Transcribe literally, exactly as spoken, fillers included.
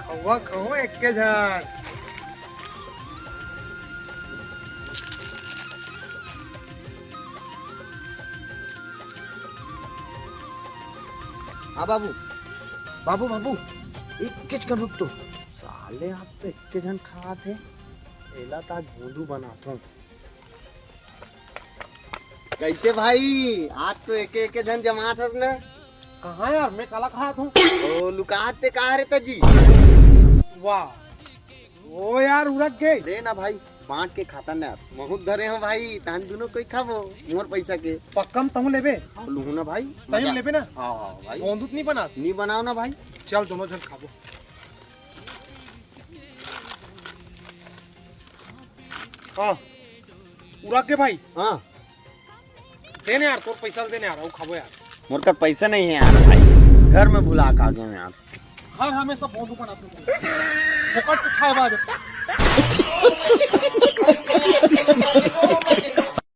खवा खवा एक के झन। हाँ बाबू, बाबू, बाबू, एक के झन रुक तो। साले आप तो एक के झन खात हे, एला त आज भोंदू बनाथों। कैसे भाई, आज तो एक एक झन जमात हस ना। कहाँ यार, मैं काला खात हूँ। ओ लुकात ते का रे तजी। वाह, ओ यार उरक गे। दे ना भाई, बांट के खाता ना, बहुत धरे हो भाई, तान दोनों कोई खाबो मोर पैसा के। पक्का म तहूँ लेबे? लुहू ना भाई। सही म लेबे ना? हाँ हाँ भाई। भोंदू त नहीं बनात? नहीं बनाओ ना भाई। चल दोनों झन खाबो। हाँ, उरक गे भाई। हाँ। दे ना यार, तोर पैसा दे ना यार, अउ खाबो यार। मोर कर पैसा नहीं है यार भाई, घर में भुला के आ गए यार। घर हमेशा बहुत ऊपर आते हैं। फोकट के खाए बाद।